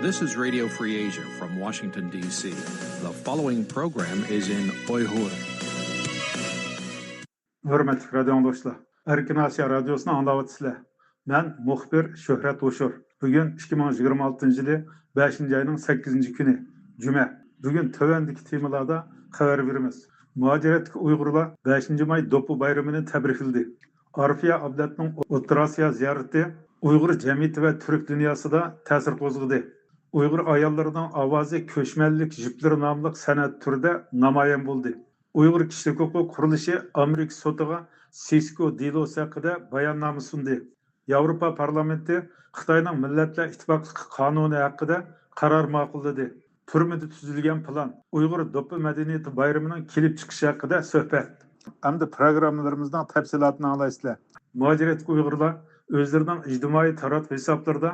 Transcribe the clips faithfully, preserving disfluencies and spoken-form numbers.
This is Radio Free Asia from Washington, D C. The following program is in Uyghur. ھۆرمەتلىك رادىئو ئاڭلىغۇچىلار، ئەركىن ئاسىيا رادىيوسىنى ئاڭلاۋاتىسىلەر. مەن مۇخبىر شۆھرەت ھوشۇر. بۈگۈن ئىككى مىڭ يىگىرمە ئالتىنچى يىلى بەشىنچى ئاينىڭ سەككىزىنچى كۈنى، جۈمە. بۈگۈن تۆۋەندىكى تېمىلاردا خەۋەر بېرىمىز. مۇھاجىرەتتىكى ئۇيغۇرلار بەشىنچى ماي دوپپا بايرىمىنى تەبرىكلىدى. ئارفىيە ئابلەتنىڭ ئوتتۇرا ئاسىيا زىيارىتى ئۇيغۇر جەمئىيىتى ۋە تۈرك دۇنياسىدا تەسىر قوزغىدى. ئۇيغۇر ئاياللىرىنىڭ ئاۋازى كۆچمەنلىك جىپلىرى ناملىق سەنئەت تۈرىدە نامايان بولدى. ئۇيغۇر كىشىلىك ھوقۇق قۇرۇلۇشى ئامېرىكا سوتىغا سېسكو دېلوسى ھەققىدە باياننامە سۇندى. ياۋروپا پارلامېنتى خىتاينىڭ مىللەتلەر ئىتتىپاقلىقى قانۇنى ھەققىدە قارار ماقۇللىدى. تۈرمىدە تۈزۈلگەن پىلان ئۇيغۇر دوپپا مەدەنىيىتى بايرىمىنىڭ كېلىپ چىقىشى ھەققىدە سۆھبەت. ئەمدى پروگراممىلىرىمىزنىڭ تەپسىلاتىنى ئاڭلايسىلەر. مۇھاجىرەتتىكى ئۇيغۇرلار ئۆزلىرىنىڭ ئىجتىمائىي تاراتقۇ ھېسابلىرىدا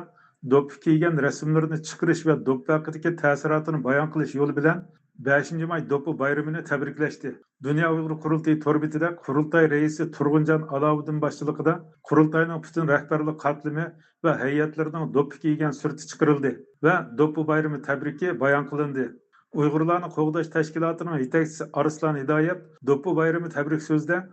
دوپپا كىيگەن رەسىملىرىنى چىقىرىش ۋە دوپپا ھەققىدىكى تەسىراتىنى بايان قىلىش يولى بىلەن بەشىنچى ماي دوپپا بايرىمىنى تەبرىكلەشتى. دۇنيا ئۇيغۇر قۇرۇلتىيى تور بېتىدە قۇرۇلتاي رەئىسى تۇرغۇنجان ئالاۋۇدىن باشچىلىقىدا قۇرۇلتاينىڭ پۈتۈن رەھبەرلىك قاتلىمى ۋە ھەيئەتلىرىنىڭ دوپپا كىيگەن سۈرىتى چىقىرىلدى ۋە دوپپا بايرىمى تەبرىكى بايان قىلىندى. ئۇيغۇرلارنى قوغداش تەشكىلاتىنىڭ يېتەكچىسى ئارسلان ھىدايەت دوپپا بايرىمى تەبرىك سۆزىدە،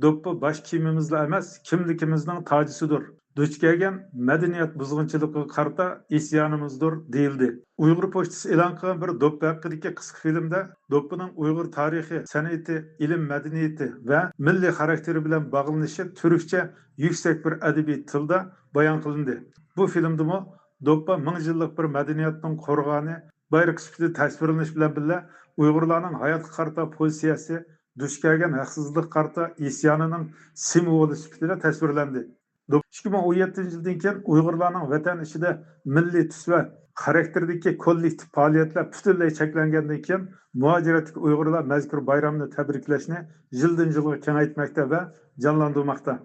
دوپپا باش كىيىمىمىزلا ئەمەس، كىملىكىمىزنىڭ تاجىسىدۇر. دۇچ كەلگەن مەدەنىيەت بۇزغۇنچىلىقىغا قارىتا ئىسيانىمىزدۇر، دېيىلدى. ئۇيغۇر پوچتىسى ئېلان قىلغان بىر دوپپا ھەققىدىكى قىسقا فىلىمدە دوپپىنىڭ ئۇيغۇر تارىخى، سەنئىتى، ئىلىم مەدەنىيىتى ۋە مىللىي خاراكتېرى بىلەن باغلىنىشى تۈركچە يۈكسەك بىر ئەدەبىي تىلدا بايان قىلىندى. بۇ فىلىمدىمۇ دوپپا مىڭ يىللىق بىر مەدەنىيەتنىڭ قورغانى، بايرىقى سۈپىتىدە تەسۋىرلىنىش بىلەن بىللە، ئۇيغۇرلارنىڭ ھاياتقا قارىتا پوزىتسىيەسى، دۇچ كەلگەن ھەقسىزلىققا قارىتا ئىسيانىنىڭ سىمۋولى سۈپىتىدە تەسۋىرلەندى. ئىككى مىڭ ئون يەتتىنچى يىلدىن كېيىن ئۇيغۇرلارنىڭ ۋەتەن ئىچىدە مىللىي تۈس ۋە خاراكتېردىكى كوللېكتىپ پائالىيەتلەر پۈتۈنلەي چەكلەنگەندىن كېيىن، مۇھاجىرەتتىكى ئۇيغۇرلار مەزكۇر بايرامنى تەبرىكلەشنى يىلدىن يىلغا كېڭەيتمەكتە ۋە جانلاندۇرماقتا.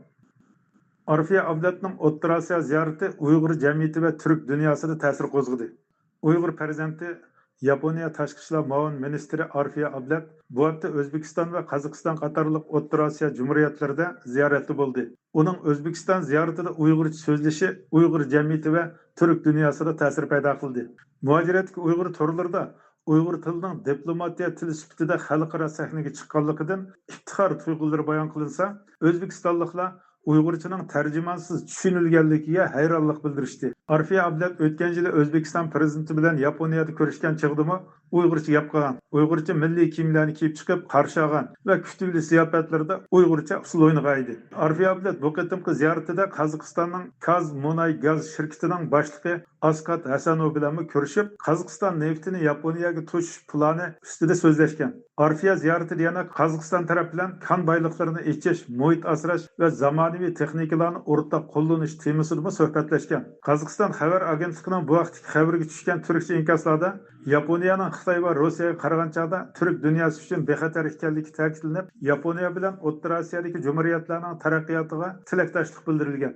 ئارفىيە ئابلەتنىڭ ئوتتۇرا ئاسىيا زىيارىتى ئۇيغۇر جەمئىيىتى ۋە تۈرك دۇنياسىدا تەسىر قوزغىدى. ئۇيغۇر پەرزەنتى ياپونىيە تاشقى ئىشلار مۇئاۋىن مىنىستىرى ئارفىيە ئابلەت بۇ ھەپتە ئۆزبېكىستان ۋە قازاقىستان قاتارلىق ئوتتۇرا ئاسىيا جۇمھۇرىيەتلىرىدە زىيارەتتە بولدى. ئۇنىڭ ئۆزبېكىستان زىيارىتىدە ئۇيغۇرچە سۆزلىشى ئۇيغۇر جەمئىيىتى ۋە تۈرك دۇنياسىدا تەسىر پەيدا قىلدى. مۇھاجىرەتتىكى ئۇيغۇر تورلىرىدا ئۇيغۇر تىلىنىڭ دىپلوماتىيە تىلى سۈپىتىدە خەلقئارا سەھنىگە چىققانلىقىدىن ئىپتىخار تۇيغۇلىرى بايان قىلىنسا، ئۆزبېكىستانلىقلار ئۇيغۇرچىنىڭ تەرجىمانسىز چۈشىنىلگەنلىكىگە ھەيرانلىق بىلدۈرۈشتى. ئارفىيە ئابلەت ئۆتكەن يىلى ئۆزبېكىستان پىرېزىدېنتى بىلەن ياپونىيەدە كۆرۈشكەن چېغىدىمۇ ئۇيغۇرچە گەپ قىلغان، ئۇيغۇرچە مىللىي كىيىملەرنى كىيىپ چىقىپ قارشى ئالغان ۋە كۈتۈۋېلىش زىياپەتلىرىدە ئۇيغۇرچە ئۇسسۇل ئوينىغانىدى. ئارفىيە ئابلەت بۇ قېتىمقى زىيارىتىدە قازاقىستاننىڭ كاز مۇناي گاز شىركىتىنىڭ باشلىقى ئاسكات ھەسەنوۋ بىلەنمۇ كۆرۈشۈپ، قازاقىستان نېفىتىنى ياپونىيەگە توشۇش پىلانى ئۈستىدە سۆزلەشكەن. ئارفىيە زىيارىتىدە يەنە قازاقىستان تەرەپ بىلەن كان بايلىقلىرىنى ئېچىش، مۇھىت ئاسراش ۋە زامانىۋى تېخنىكىلارنى ئورتاق قوللىنىش تېمىسىدىمۇ سۆھبەتلەشكەن. قازاقىستان خەۋەر ئاگېنتلىقىنىڭ بۇ ھەقتىكى خەۋىرىگە چۈشكەن تۈركچە ئىنكاسلاردا ياپونىيەنىڭ خىتاي ۋە روسىيەگە قارىغان چاغدا تۈرك دۇنياسى ئۈچۈن بىخەتەر ئىكەنلىكى تەكىتلىنىپ، ياپونىيە بىلەن ئوتتۇرا ئاسىيادىكى جۇمھۇرىيەتلەرنىڭ تەرەققىياتىغا تىلەكداشلىق بىلدۈرۈلگەن.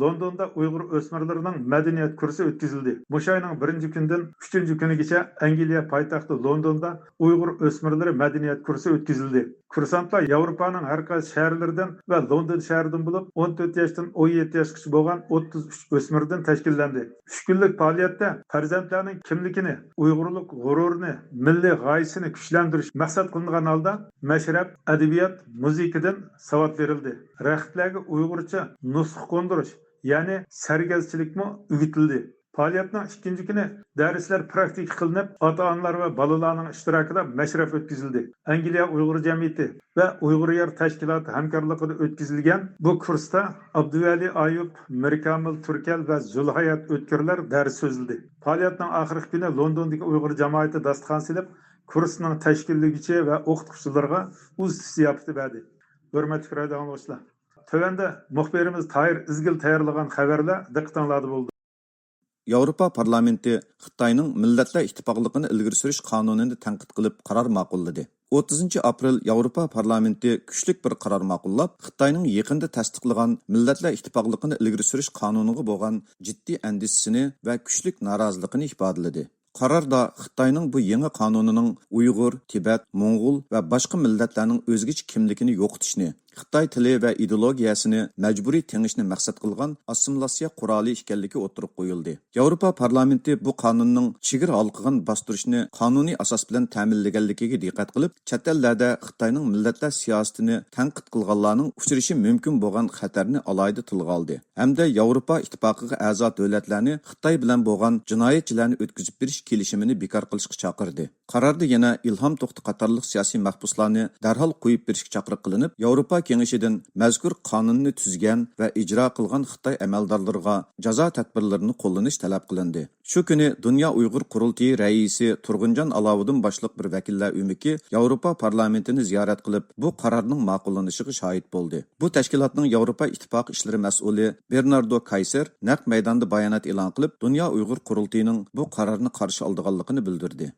لوندوندا ئۇيغۇر ئۆسمۈرلىرىنىڭ مەدەنىيەت كۈرىسى ئۆتكۈزۈلدى. مۇشۇ ئاينىڭ بىرىنچى كۈنىدىن ئۈچىنچى كۈنىگىچە ئەنگلىيە پايتەختى لوندوندا ئۇيغۇر ئۆسمۈرلىرى مەدەنىيەت كۈرىسى ئۆتكۈزۈلدى. كۇرسانتلار ياۋروپانىڭ ھەر قايسى شەھەرلىرىدىن ۋە لوندون شەھىرىدىن بولۇپ، ئون تۆت ياشتىن ئون يەتتە ياشقىچە بولغان ئوتتۇز ئۈچ ئۆسمۈردىن تەشكىللەندى. ئۈچ كۈنلۈك پائالىيەتتە پەرزەنتلەرنىڭ كىملىكىنى، ئۇيغۇرلۇق غۇرۇرىنى، مىللىي غايىسىنى كۈچلەندۈرۈش مەقسەت قىلىنغان ھالدا مەشرەپ، ئەدەبىيات، مۇزىكىدىن ساۋات بېرىلدى. رەختلەرگە ئۇيغۇرچە نۇسخا قوندۇرۇش، يەنى سەرگەزچىلىكمۇ ئۆگىتىلدى. پائالىيەتنىڭ ئىككىنچى كۈنى دەرسلەر پراكتىكا قىلىنىپ، ئاتا-ئانىلار ۋە بالىلارنىڭ ئىشتىراكىدا مەشرەپ ئۆتكۈزۈلدى. ئەنگلىيە ئۇيغۇر جەمئىيىتى ۋە ئۇيغۇر يار تەشكىلاتى ھەمكارلىقىدا ئۆتكۈزۈلگەن بۇ كۇرستا ئابدۇۋەلى ئايۇپ، مىركامىل تۈركەل ۋە زۇلھايات ئۆتكۈرلەر دەرس سۆزلىدى. پائالىيەتنىڭ ئاخىرقى كۈنى لوندوندىكى ئۇيغۇر جامائىتى داستىخان سېلىپ، كۇرسنىڭ تەشكىللىگۈچى ۋە ئوقۇتقۇچىلىرىغا ئۇزىتىش زىياپىتى بەردى. ھۆرمەتلىك رادىئو ئاڭلىغۇچىلار، تۆۋەندە مۇخبىرىمىز تاھىر ئىزگىل تەييارلىغان خەۋەرلەر دىققىتىڭلاردا بولىدۇ. ياۋروپا پارلامېنتى خىتاينىڭ مىللەتلەر ئىتتىپاقلىقىنى ئىلگىرى سۈرۈش قانۇنىنى تەنقىد قىلىپ قارار ماقۇللىدى. ئوتتۇزىنچى ئاپرېل ياۋروپا پارلامېنتى كۈچلۈك بىر قارار ماقۇللاپ، خىتاينىڭ يېقىندا تەستىقلىغان مىللەتلەر ئىتتىپاقلىقىنى ئىلگىرى سۈرۈش قانۇنىغا بولغان جىددىي ئەندىشىسىنى ۋە كۈچلۈك نارازىلىقىنى ئىپادىلىدى. قاراردا خىتاينىڭ بۇ يېڭى قانۇنىنىڭ ئۇيغۇر، تىبەت، موڭغۇل ۋە باشقا مىللەتلەرنىڭ ئۆزگىچە كىملىكىنى يوقىتىشنى، خىتاي تىلى ۋە ئىدېئولوگىيەسىنى مەجبۇرىي تېڭىشنى مەقسەت قىلغان ئاسسىمىلياتسىيە قورالى ئىكەنلىكى ئوتتۇرىغا قويۇلدى. ياۋروپا پارلامېنتى بۇ قانۇننىڭ چېگرا ھالقىغان باستۇرۇشنى قانۇنىي ئاساس بىلەن تەمىنلىگەنلىكىگە دىققەت قىلىپ، چەت ئەللەردە خىتاينىڭ مىللەتلەر سىياسىتىنى تەنقىد قىلغانلارنىڭ ئۇچرىشى مۇمكىن بولغان خەتەرنى ئالاھىدە تىلغا ئالدى ھەمدە ياۋروپا ئىتتىپاقىغا ئەزا دۆلەتلەرنى خىتاي بىلەن بولغان جىنايەتچىلەرنى ئۆتكۈزۈپ بېرىش كېلىشىمىنى بىكار قىلىشقا چاقىردى. قاراردا يەنە ئىلھام توختى قاتارلىق سىياسىي مەھبۇسلارنى دەرھال قويۇپ بېرىشكە چاقىرىق قىلىنىپ، ياۋروپا كېڭىشىدىن مەزكۇر قانۇننى تۈزگەن ۋە ئىجرا قىلغان خىتاي ئەمەلدارلىرىغا جازا تەدبىرلىرىنى قوللىنىش تەلەپ قىلىندى. شۇ كۈنى دۇنيا ئۇيغۇر قۇرۇلتىيى رەئىسى تۇرغۇنجان ئالاۋۇدۇن باشلىق بىر ۋەكىللەر ئۆمىكى ياۋروپا پارلامېنتىنى زىيارەت قىلىپ، بۇ قارارنىڭ ماقۇللىنىشىغا شاھىت بولدى. بۇ تەشكىلاتنىڭ ياۋروپا ئىتتىپاقى ئىشلىرى مەسئۇلى بېرناردو كايسېر نەق مەيداندا بايانات ئېلان قىلىپ، دۇنيا ئۇيغۇر قۇرۇلتىيىنىڭ بۇ قارارنى قارشى ئالىدىغانلىقىنى بىلدۈردى.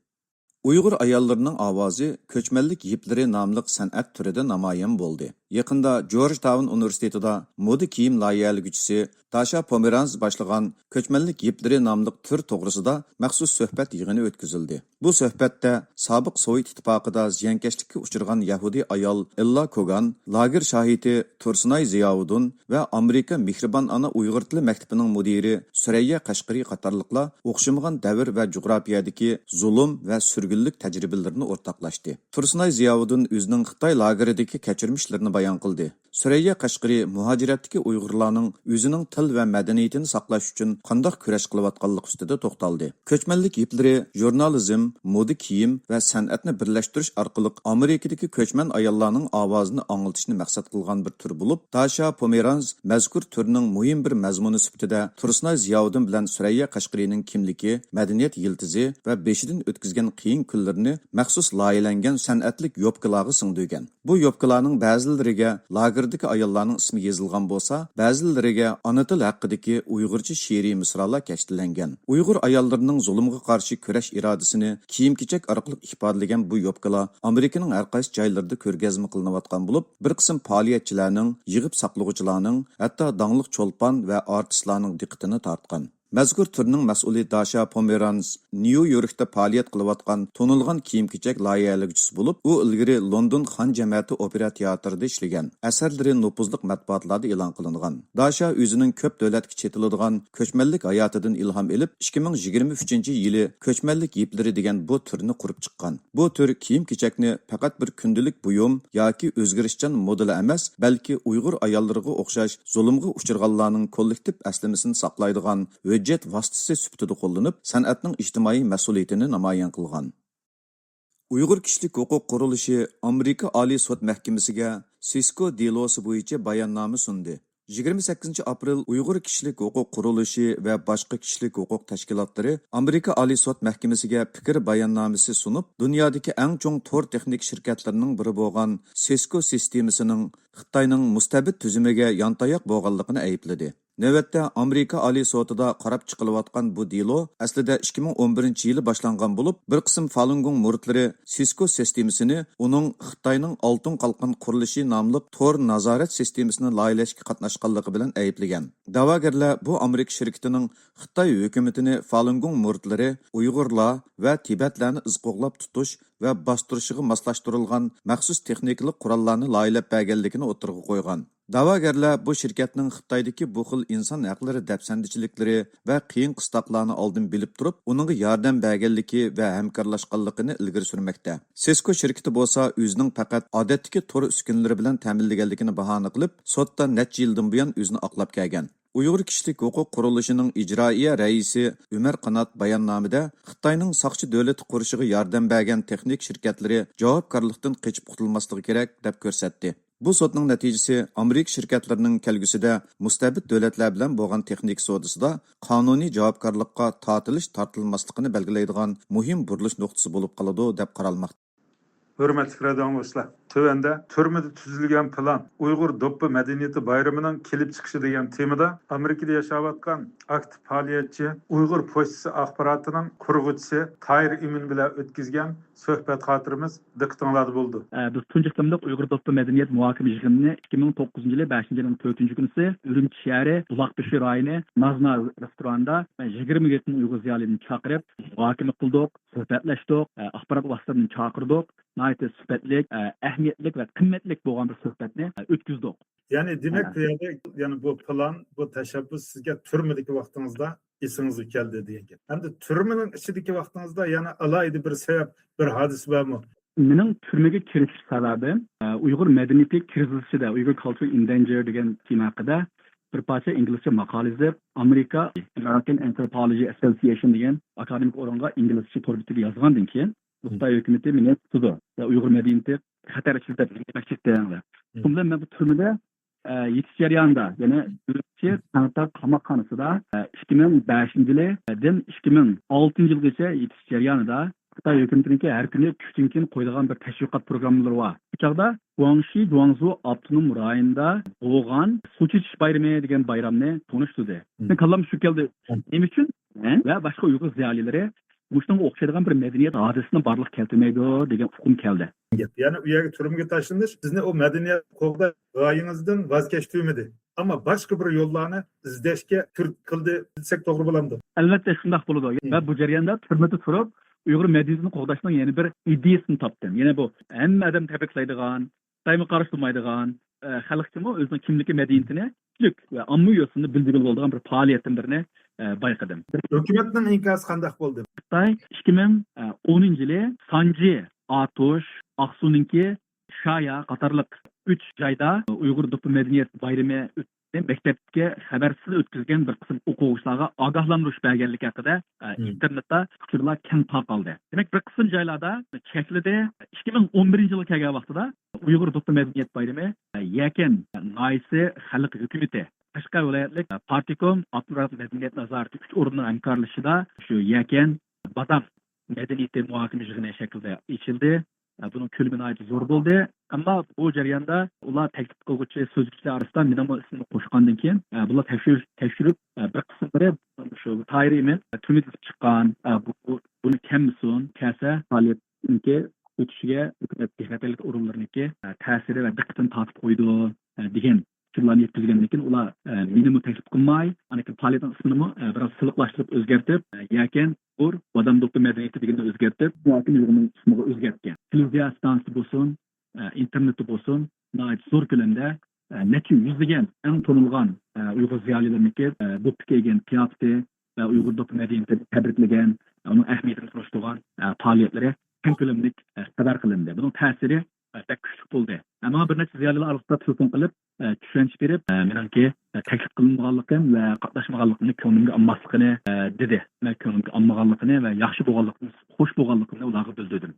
ئۇيغۇر ئاياللىرىنىڭ ئاۋازى كۆچمەنلىك يىپلىرى ناملىق سەنئەت تۈرىدە نامايان بولدى. يېقىندا جورج تاۋن ئۇنىۋېرسىتېتىدا مودا كىيىم لايىھەلىگۈچىسى داشا پومېرانز باشلىغان كۆچمەنلىك يىپلىرى ناملىق تۈر توغرىسىدا مەخسۇس سۆھبەت يىغىنى ئۆتكۈزۈلدى. بۇ سۆھبەتتە سابىق سوۋېت ئىتتىپاقىدا زىيانكەشلىككە ئۇچرىغان يەھۇدىي ئايال ئېللا كوگان، لاگېر شاھىتى تۇرسۇنئاي زىياۋۇدۇن ۋە ئامېرىكا مېھرىبان ئانا ئۇيغۇر تىلى مەكتىپىنىڭ مۇدىرى سۈرەييە قەشقىرى قاتارلىقلار ئوخشىمىغان دەۋر ۋە جۇغراپىيەدىكى زۇلۇم ۋە سۈرگۈنلۈك تەجرىبىلىرىنى ئورتاقلاشتى. تۇرسۇنئاي زىياۋۇدۇن ئۆزىنىڭ خىتاي لاگېرىدىكى كەچۈرمىشلىرىنى بايان قىلدى. سۈرەييە قەشقىرى مۇھاجىرەتتىكى ئۇيغۇرلارنىڭ ئۆزىنىڭ تىل ۋە مەدەنىيىتىنى ساقلاش ئۈچۈن قانداق كۈرەش قىلىۋاتقانلىقى ئۈستىدە توختالدى. كۆچمەنلىك يىپلىرى، ژۇرنالىزم، مودا كىيىم ۋە سەنئەتنى بىرلەشتۈرۈش ئارقىلىق ئامېرىكىدىكى كۆچمەن ئاياللارنىڭ ئاۋازىنى ئاڭلىتىشنى مەقسەت قىلغان بىر تۈر بولۇپ، داشا پومېرانز مەزكۇر تۈرنىڭ مۇھىم بىر مەزمۇنى سۈپىتىدە تۇرسۇنئاي زىياۋۇدۇن بىلەن سۈرەييە قەشقىرىنىڭ كىملىكى، مەدەنىيەت يىلتىزى ۋە بېشىدىن ئۆتكۈزگەن قىيىن كۈنلىرىنى مەخسۇس لايىھەلەنگەن سەنئەتلىك يوپكىلارغا سىڭدۈرگەن. بۇ يوپكىلارنىڭ بەزىلىرىگە لاگېردىكى ئاياللارنىڭ ئىسمى يېزىلغان بولسا، بەزىلىرىگە ئانا تىل ھەققىدىكى ئۇيغۇرچە شېئىرىي مىسرالار كەشتىلەنگەن. ئۇيغۇر ئاياللىرىنىڭ زۇلۇمغا قارشى كۈرەش ئىرادىسىنى كىيىم-كېچەك ئارقىلىق ئىپادىلىگەن بۇ يوپكىلار ئامېرىكىنىڭ ھەر قايسى جايلىرىدا كۆرگەزمە قىلىنىۋاتقان بولۇپ، بىر قىسىم پائالىيەتچىلەرنىڭ، يىغىپ ساقلىغۇچىلارنىڭ، ھەتتا داڭلىق چولپان ۋە ئارتىسلارنىڭ دىققىتىنى تارتقان. مەزكۇر تۈرنىڭ مەسئۇلى داشا پومېرانز نيۇ يوركتا پائالىيەت قىلىۋاتقان تونۇلغان كىيىم-كېچەك لايىھەلىگۈچىسى بولۇپ، ئۇ ئىلگىرى لوندون خان جەمەتى ئوپېرا تىياتىرىدا ئىشلىگەن. ئەسەرلىرى نوپۇزلۇق مەتبۇئاتلاردا ئېلان قىلىنغان. داشا ئۆزىنىڭ كۆپ دۆلەتكە چېتىلىدىغان كۆچمەنلىك ھاياتىدىن ئىلھام ئېلىپ، ئىككى مىڭ يىگىرمە ئۈچىنچى يىلى كۆچمەنلىك يىپلىرى دېگەن بۇ تۈرنى قۇرۇپ چىققان. بۇ تۈر كىيىم-كېچەكنى پەقەت بىر كۈندىلىك بۇيۇم ياكى ئۆزگىرىشچان مودېل ئەمەس، بەلكى ئۇيغۇر ئاياللىرىغا ئوخشاش زۇلۇمغا ئۇچرىغانلارنىڭ كوللېكتىپ ئەسلىمىسىنى ساقلايدىغان ھۆججەت ۋاسىتىسى سۈپىتىدە قوللىنىپ، سەنئەتنىڭ ئىجتىمائىي مەسئۇلىيىتىنى نامايان قىلغان. ئۇيغۇر كىشىلىك ھوقۇق قۇرۇلۇشى ئامېرىكا ئالىي سوت مەھكىمىسىگە سىسكو دېلوسى بويىچە باياننامە سۇندى. يىگىرمە سەككىزىنچى ئاپرېل ئۇيغۇر كىشىلىك ھوقۇق قۇرۇلۇشى ۋە باشقا كىشىلىك ھوقۇق تەشكىلاتلىرى ئامېرىكا ئالىي سوت مەھكىمىسىگە پىكىر باياننامىسى سۇنۇپ، دۇنيادىكى ئەڭ چوڭ تور تېخنىكا شىركەتلىرىنىڭ بىرى بولغان سىسكو سىستېمىسىنىڭ خىتاينىڭ مۇستەبىت تۈزۈمىگە يانتاياق بولغانلىقىنى ئەيىبلىدى. نۆۋەتتە ئامېرىكا ئالىي سوتىدا قاراپ چىقىلىۋاتقان بۇ دېلو ئەسلىدە ئىككى مىڭ ئون بىرىنچى يىلى باشلانغان بولۇپ، بىر قىسىم فالۇنگوڭ مۇرىتلىرى سىسكو سىستېمىسىنى ئۇنىڭ خىتاينىڭ ئالتۇن قالقان قۇرۇلۇشى ناملىق تور نازارەت سىستېمىسىنى لايىھەلەشكە قاتناشقانلىقى بىلەن ئەيىبلىگەن. دەۋاگەرلەر بۇ ئامېرىكا شىركىتىنىڭ خىتاي ھۆكۈمىتىنى فالۇنگوڭ مۇرىتلىرى، ئۇيغۇرلار ۋە تىبەتلەرنى ئىز قوغلاپ تۇتۇش ۋە باستۇرۇشىغا ماسلاشتۇرۇلغان مەخسۇس تېخنىكىلىق قوراللارنى لايىھەلەپ بەرگەنلىكىنى ئوتتۇرىغا قويغان. دەۋاگەرلەر بۇ شىركەتنىڭ خىتايدىكى بۇ خىل ئىنسان ھەقلىرى دەپسەندىچىلىكلىرى ۋە قىيىن قىستاقلارنى ئالدىن بىلىپ تۇرۇپ، ئۇنىڭغا ياردەم بەرگەنلىكى ۋە ھەمكارلاشقانلىقىنى ئىلگىرى سۈرمەكتە. سىسكو شىركىتى بولسا ئۆزىنىڭ پەقەت ئادەتتىكى تور ئۈسكۈنىلىرى بىلەن تەمىنلىگەنلىكىنى باھانە قىلىپ، سوتتا نەچچە يىلدىن بۇيان ئۆزىنى ئاقلاپ كەلگەن. ئۇيغۇر كىشىلىك ھوقۇق قۇرۇلۇشىنىڭ ئىجرائىيە رەئىسى ئۆمەر قانات باياننامىدە خىتاينىڭ ساقچى دۆلىتى قۇرۇشىغا ياردەم بەرگەن تېخنىك شىركەتلىرى جاۋابكارلىقتىن قېچىپ قۇتۇلماسلىقى كېرەك، دەپ كۆرسەتتى. بۇ سوتنىڭ نەتىجىسى ئامېرىكا شىركەتلىرىنىڭ كەلگۈسىدە مۇستەبىت دۆلەتلەر بىلەن بولغان تېخنىكا سودىسىدا قانۇنىي جاۋابكارلىققا تارتىلىش-تارتىلماسلىقىنى بەلگىلەيدىغان مۇھىم بۇرۇلۇش نۇقتىسى بولۇپ قالىدۇ، دەپ قارالماقتا. ھۆرمەتلىك رادىئو ئاڭلىغۇچىلار، تۆۋەندە تۈرمىدە تۈزۈلگەن پىلان، ئۇيغۇر دوپپا مەدەنىيىتى بايرىمىنىڭ كېلىپ چىقىشى دېگەن تېمىدا ئامېرىكىدا ياشاۋاتقان ئاكتىپ پائالىيەتچى، ئۇيغۇر پوچتىسى ئاخباراتىنىڭ قۇرغۇچىسى تاھىر ئىمىن بىلەن ئۆتكۈزگەن سۆھبەت خاتىرىمىز دىققىتىڭلاردا بولىدۇ. ئە، بىز تۇنجى قېتىملىق ئۇيغۇر دوپپا مەدەنىيەت مۇھاكىمە يىغىنىنى ئىككى مىڭ توققۇزىنچى يىلى بەشىنچى ئاينىڭ تۆتىنچى كۈنىسى ئۈرۈمچى شەھىرى بۇلاقبېشى رايونى نازنا رېستورانىدا يىگىرمىگە يېقىن ئۇيغۇر زىيالىيىنى چاقىرىپ مۇھاكىمە قىلدۇق، سۆھبەتلەشتۇق، ئە، ئاخبارات ۋاسىتىلىرىنى چاقىردۇق. ناھايىتى سۈپەتلىك، ئە، ئەھمىيەتلىك ۋە قىممەتلىك بولغان بىر سۆھبەتنى، ئە، ئۆتكۈزدۇق. يەنى دېمەك، ھە. بۇ يەردە، يەنى بۇ پىلان، بۇ تەشەببۇس سىزگە تۈرمىدىكى ۋاقتىڭىزدا ئېسىڭىزگە كەلدى دېگەن گەپ. ئەمدى تۈرمىنىڭ ئىچىدىكى ۋاقتىڭىزدا يەنە ئالاھىدە بىر سەۋەب، بىر ھادىسە بارمۇ؟ مېنىڭ تۈرمىگە كىرىش سەۋەبىم، ئە، ئۇيغۇر مەدەنىيىتى كىرىزىسىدە، Uyghur Culture in Danger دېگەن تېما ھەققىدە بىر پارچە ئىنگلىزچە ماقالە يېزىپ، ئامېرىكا American Anthropology Association دېگەن ئاكادېمىك ئورۇنغا ئىنگلىزچە تور بېتىگە يازغاندىن كېيىن، خىتاي ھۆكۈمىتى مېنى تۇتىدۇ. يا ئۇيغۇر مەدەنىيىتى خەتەر ئىچىدە دەپ نېمە دېمەكچىكەن دەپ. شۇنىڭ بىلەن مەن بۇ تۈرمىدە، ئە، يېتىش جەريانىدا، يەنى ئۈرۈمچى تەڭتاغ قاماقخانىسىدا، ئە، ئىككى مىڭ بەشىنچى يىلىدىن ئىككى مىڭ ئالتىنچى يىلغىچە يېتىش جەريانىدا خىتاي ھۆكۈمىتىنىڭكى ھەر كۈنى چۈشتىن كېيىن قويىدىغان بىر تەشۋىقات پروگراممىلىرى بار. شۇ چاغدا گۇاڭشى جۇاڭزۇ ئاپتونوم رايونىدا بولغان سۇ چېچىش بايرىمى دېگەن بايرامنى تونۇشتۇردى. مېنىڭ كاللامغا شۇ كەلدى. نېمە ئۈچۈن مەن ۋە باشقا ئۇيغۇر زىيالىيلىرى مۇشۇنىڭغا ئوخشايدىغان بىر مەدەنىيەت ھادىسىسىنى بارلىققا كەلتۈرمەيدۇ دېگەن ئۇقۇم كەلدى. گەپ. يەنى ئۇ يەرگە تۈرمىگە تاشلىنىش سىزنى ئۇ مەدەنىيەت قوغداش غايىڭىزدىن ۋاز كەچتۈرمىدى. ئەمما باشقا بىر يوللارنى ئىزدەشكە تۈرتكە قىلدى دېسەك توغرا بولامدۇ؟ ئەلۋەتتە شۇنداق بولىدۇ. مم. ۋە بۇ جەرياندا تۈرمىدە تۇرۇپ ئۇيغۇر مەدەنىيىتىنى قوغداشنىڭ يەنە بىر ئىدىيىسىنى تاپتىم. يەنە بۇ ھەممە ئادەم تەبرىكلەيدىغان، خىتايمۇ قارشى تۇرمايدىغان، ئە، خەلقچىمۇ ئۆزىنىڭ كىملىكى مەدەنىيىتىنى كۈچلۈك ۋە ئاممىۋى يوسۇندا بىلدۈرگىلى بولىدىغان بىر پائالىيەتتىن بىرنى، ئە، بايقىدىم. ھۆكۈمەتنىڭ ئىنكاسى قانداق بولدى؟ خىتاي ئىككى مىڭ ئونىنچى يىلى سانجى، ئاتۇش، ئاقسۇنىڭكى شايا قاتارلىق ئۈچ جايدا ئۇيغۇر دوپپا مەدەنىيەت بايرىمى مەكتەپكە خەۋەرسىز ئۆتكۈزگەن بىر قىسىم ئوقۇغۇچىلارغا ئاگاھلاندۇرۇش بەرگەنلىكى ھەققىدە، ئە، مم. ئىنتېرنېتتا ئۇچۇرلار كەڭ تارقالدى. دېمەك، بىر قىسىم جايلاردا چەكلىدى. ئىككى مىڭ ئون بىرىنچى يىلغا كەلگەن ۋاقتىدا ئۇيغۇر دوپپا مەدەنىيەت بايرىمى، ئە، يەكەن ناھىيەسى خەلق ھۆكۈمىتى، قەشقەر ۋىلايەتلىك، ئە، پارتكوم ئاپتونوم مەدەنىيەت نازارىتى ئۈچ ئورنىنىڭ ھەمكارلىشىشىدا شۇ يەكەن بادام مەدەنىيىتى مۇھاكىمە يىغىنى شەكلىدە ئېچىلدى. ئە، بۇنىڭ كۆلىمى ناھايىتى زور بولدى. ئەمما بۇ جەرياندا ئۇلار تەكلىپ قىلغۇچى سۆزگۈچىلەر ئارىسىدا مېنىڭمۇ ئىسمىمنى قوشقاندىن كېيىن، ئە، بۇلار تەكشۈرۈش، تەكشۈرۈپ، ئە، بىر قىسىملىرى شۇ تاھىر ئىمىن، ئە، تۈرمىدە چىققان، ئە، بۇ، بۇ، بۇنى كەلمىسۇن، كەلسە پائالىيەتنىڭكى ئۆتۈشىگە ھۆكۈمەت بىخەتەرلىك ئورۇنلىرىنىڭكى، ئە، تەسىرى ۋە دىققىتىنى تارتىپ قويىدۇ، ئە، دېگەن ئۇچۇرلارنى يەتكۈزگەندىن كېيىن ئۇلار، ئە، مېنىمۇ تەكلىپ قىلماي، ئاندىن كېيىن پائالىيەتنىڭ ئىسمىنىمۇ، ئە، بىراز سىلىقلاشتۇرۇپ ئۆزگەرتىپ، ئە، يەكەن ئۇيغۇر بادام دوپپا مەدەنىيىتى دېگەننى ئۆزگەرتىپ، مۇھاكىمە يىغىنىنىڭ ئىسمىغا ئۆزگەرتكەن. تېلېۋىزىيە ئىستانسىسى بولسۇن، ئە، ئىنتېرنېتتا بولسۇن، ناھايىتى زور كۆلەمدە، ئە، نەچچە يۈزلىگەن ئەڭ تونۇلغان، ئە، ئۇيغۇر زىيالىيلىرىنىڭكى، ئە، دوپپا كىيگەن قىياپىتى ۋە ئۇيغۇر دوپپا مەدەنىيىتىنى تەبرىكلىگەن، ئە، ئۇنىڭ ئەھمىيىتىنى تونۇشتۇرغان، ئە، پائالىيەتلىرى كەڭ كۆلەملىك، ئە، خەۋەر قىلىندى. بۇنىڭ تەسىرى، ئە، بەك كۈچلۈك بولدى. ئە، ماڭا بىر نەچچە زىيالىيلار ئارىلىقتا تېلېفون قىلىپ، ئە، چۈشەنچە بېرىپ، ئە، مېنىڭكى، ئە، تەكلىپ قىلىنمىغانلىقىم ۋە قاتناشمىغانلىقىمنى كۆڭلۈمگە ئالماسلىقىنى، ئە، دېدى. مەن كۆڭلۈمگە ئالمىغانلىقىنى ۋە ياخشى بولغانلىقىنى، خۇش بولغانلىقىمنى ئۇلارغا بىلدۈردۈم.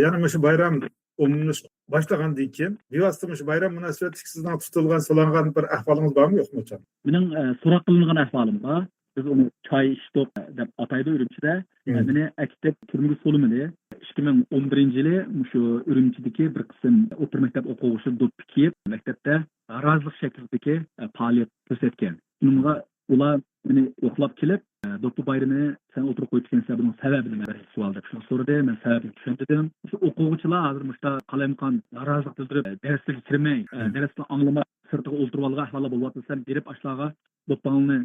يەنى مۇشۇ بايرام ئومۇملىشىپ باشلىغاندىن كېيىن، بىۋاسىتە مۇشۇ بايرام مۇناسىۋەتلىك سىزنىڭ تۇتۇلغان، سولانغان بىر ئەھۋالىڭىز بارمۇ يوقمۇ؟ مېنىڭ، ئە، سوراق قىلىنغان ئەھۋالىم بار. بىز ئۇنى چاي ئىچتۇق دەپ ئاتايدۇ ئۈرۈمچىدە. مم. مېنى ئەكېتىپ تۈرمىگە سولىمىدى. ئىككى مىڭ ئون بىرىنچى يىلى مۇشۇ ئۈرۈمچىدىكى بىر قىسىم ئوتتۇرا مەكتەپ ئوقۇغۇچىلىرى دوپپا كىيىپ، مەكتەپتە نارازىلىق شەكلىدىكى، ئە، پائالىيەت كۆرسەتكەن. شۇنىڭغا ئۇلار مېنى يوقلاپ كېلىپ، ئە، دوپپا بايرىمىنى سەن ئوتتۇرىغا قويۇپ كەتكەنسەن، بۇنىڭ سەۋەبى نېمە دەپ سوئال دەپ شۇنى سورىدى. مەن سەۋەبىنى چۈشەندۈردۈم. شۇ ئوقۇغۇچىلار ھازىر مۇشۇنداق قالايمىقان نارازىلىق بىلدۈرۈپ، ئە، دەرسلەرگە كىرمەي، ئە، مم. دەرسنى ئاڭلىماي سىرتىغا ئولتۇرۇۋالغان ئەھۋاللار بولۇۋاتىدۇ. سەن بېرىپ ئاشۇلارغا دوپپاڭنى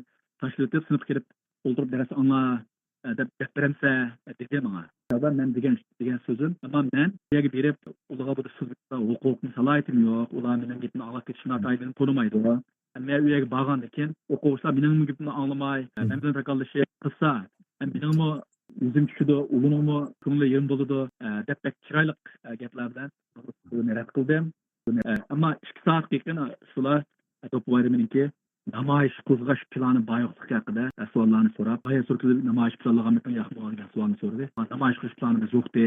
تاشلىۋېتىپ، سىنىپقا كىرىپ ئولتۇرۇپ دەرس ئاڭلا، ئە، دەپ گەپ بېرەمسە، دېدى ماڭا. شۇنىڭدا مەن دېگەن، دېگەن سۆزۈم، ئەمما مەن بۇ يەرگە بېرىپ، ئۇلارغا بۇ سۆز ھوقۇقنى، سالاھىيىتىم يوق. ئۇلار مېنىڭ گېپىمنى ئاڭلاپ كېتىشى ناتايىن، مېنى تونۇمايدۇ. مەن ئۇ يەرگە بارغاندىن كېيىن، ئوقۇغۇچىلار مېنىڭمۇ گېپىمنى ئاڭلىماي، مەن بىلەن رىقابەتلىشىپ قىلسا، مېنىڭمۇ يۈزۈم چۈشىدۇ، ئۇلارنىڭمۇ كۆڭلى يېرىم بولىدۇ، دەپ بەك چىرايلىق گەپلەر بىلەن بۇنى رەت قىلدىم. ئەمما ئىككى سائەتكە يېقىن شۇلار دوپپا بايرىمىنىڭكى نامايىش قوزغاش پىلانى بار يوقلۇقى ھەققىدە سوئاللارنى سوراپ، بايا سۈركىلىپ نامايىش پىلانلىغانمىكىن ياقمىغان دېگەن سوئالنى سورىدى. نامايىش قىلىش پىلانىمىز يوقتى،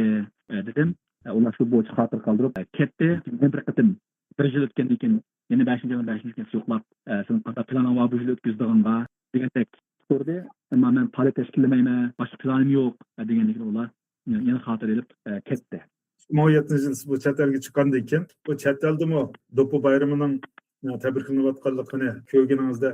دېدىم. ئۇلار شۇ بويىچە خاتىرە قالدۇرۇپ كەتتى. مەن بىر قېتىم بىر يىل ئۆتكەندىن كېيىن يەنە بەشىنچى ئاينىڭ بەشىنچى كۈنى يوقلاپ، سېنىڭ قانداق پىلانىڭ بار بۇ يىل ئۆتكۈزىدىغانغا دېگەندەك سورىدى. ئەمما مەن پائالىيەت تەشكىللىمەيمەن، باشقا پىلانىم يوق، دېگەندىكىن ئۇلار يەنە خاتىرە ئېلىپ كەتتى. ئىككى مىڭ ئون يەتتىنچى يىلى سىز بۇ چەت ئەلگە چىققاندىن كېيىن، بۇ چەت ئەلدىمۇ دوپپا بايرىمىنىڭ، ئە، تەبرىكلىنىۋاتقانلىقىنى كۆرگىنىڭىزدە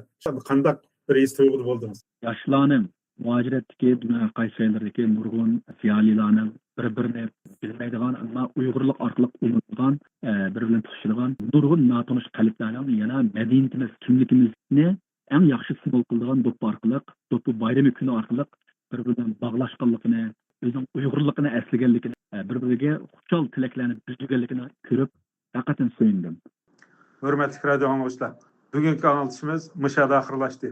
قانداق بىر ھېس تۇيغۇدا بولدىڭىز؟ ياشلارنىڭ، مۇھاجىرەتتىكى دۇنيا ھەر قايسى جايلىرىدىكى نۇرغۇن زىيالىيلارنىڭ بىر-بىرىنى بىلمەيدىغان، ئەمما ئۇيغۇرلۇق ئارقىلىق ئۇنىدىغان، ئە، بىر-بىرىنى تونۇشىدىغان نۇرغۇن ناتونۇش قەلبلەرنىڭ يەنە مەدەنىيىتىمىز، كىملىكىمىزنى ئەڭ ياخشى سىمۋول قىلىدىغان دوپپا ئارقىلىق، دوپپا بايرىمى كۈنى ئارقىلىق بىر-بىرى بىلەن باغلاشقانلىقىنى، ئۆزىنىڭ ئۇيغۇرلۇقىنى ئەسلىگەنلىكىنى، بىر-بىرىگە خۇشال تىلەكلەرنى بىلدۈرگەنلىكىنى كۆرۈپ ھەقىقەتەن سۆيۈندۈم. ھۆرمەتلىك رادىئو ئاڭلىغۇچىلار، بۈگۈنكى ئاڭلىتىشىمىز مۇشۇ يەردە ئاخىرلاشتى.